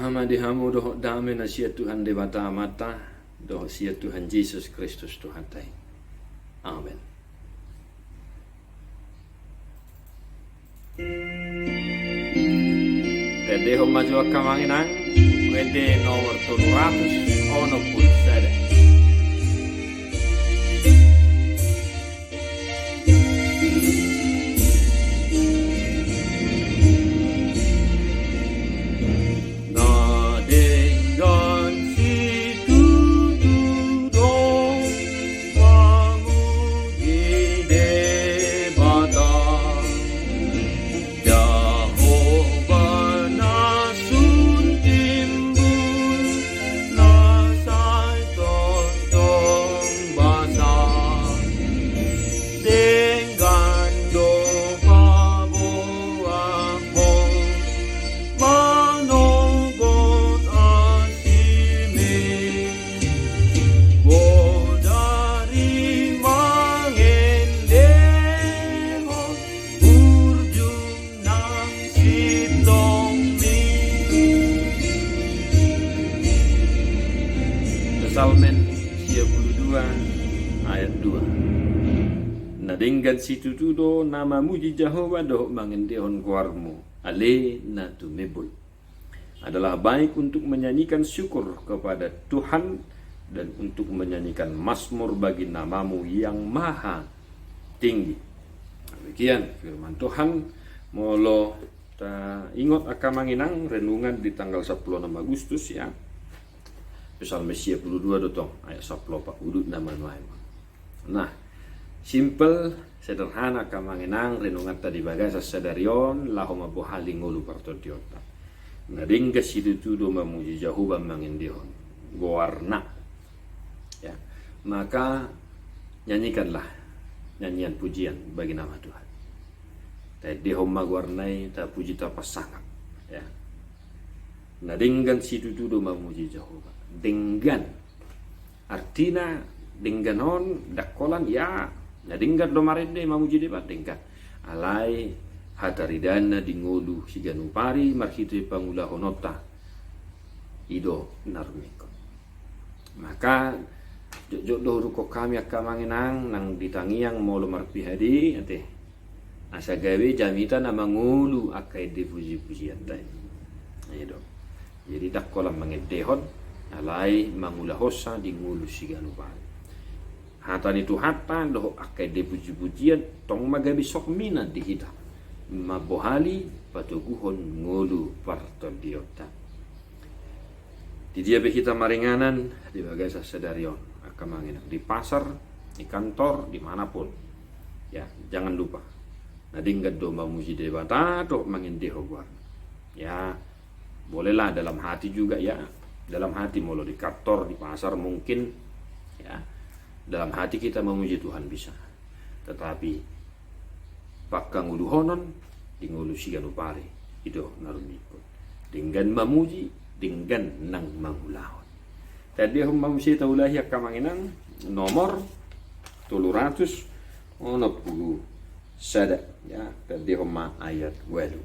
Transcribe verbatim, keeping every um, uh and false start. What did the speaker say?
Damai di hamu dohot dame na sian Tuhan Debata Amanta dohot sian Tuhan Jesus Kristus Tuhanta i. Amen. Tendehon ma jo angka amang inang, Buku Ende nomor tolu ratus onom pulu sada. Na denggan situtu do mamuji Debata. Jahowa na sun timbul, na sai tongtong basa. Denggan do paboahon manogot asimi. Bodari mangendehon burju nang sintongmi. Psalmen sia pulu dua ayat dua. Na denggan situtu do na mamuji Jahowa dohot mangendehon goarmu, ale na tumimbul. Adalah baik untuk menyanyikan syukur kepada Tuhan dan untuk menyanyikan mazmur bagi namamu yang maha tinggi. Demikian firman Tuhan. Molo taingot angka amang inang, renungan di tanggal sampulu onom Agustus, ya. Psalmen sia pulu dua do tong, ayat sampulu opat, udut nama nuaeng. Nah, simpel, sederhana angka amang inang, renunganta di bagasan sadari on, laho mambohali ngolu partondionta. Na denggan situtu do mamuji Jahowa mangendehon goarna. Ya, maka nyanyikanlah nyanyian pujian bagi nama Tuhan. Taendehon ma goarna i, tapuji, taparsangap. Ya. Na denggan situtu do mamuji Jahowa. Denggan. Artina denggan on, ndang holan, ya, na denggan do marende mamuji Debata, denggan. Alai hataridaanna di ngolu siganup ari marhite pangulahononta i do na rumingkot. Maka jotjot do hudok hami angka amang inang nang di tangiang molo marpihadi, ate. Asa gabe jamita na mangolu angka ende pujipujianta i. I do. Jadi ndang holan mangendehon, alai mangulahonsa di ngolu siganup ari. Hata ni Tuhanta dohot angka ende pujipujian tong ma gabe sorminan di hita mambohali patoguhon ngolu partondionta. Di dia pe hita maringanan di bagasan sadari on, angka amang inang, di pasar, di kantor, di mana pun. Ya, jangan lupa. Na denggan do mamuji Debata dohot mangendehon goarna. Ya, bolehlah dalam hati juga, ya. Dalam hati, molo di kantor, di pasar mungkin, ya. Dalam hati kita memuji Tuhan bisa. Tetapi pangkangoluhonon di ngolu siganup ari i do na rumingkot. Denggan mamuji, denggan nang mangulahon. Taendehon ma muse taulahi angka amang inang, nomor tolu ratus onom pulu sada. Ya, taendehon ma ayat ualu.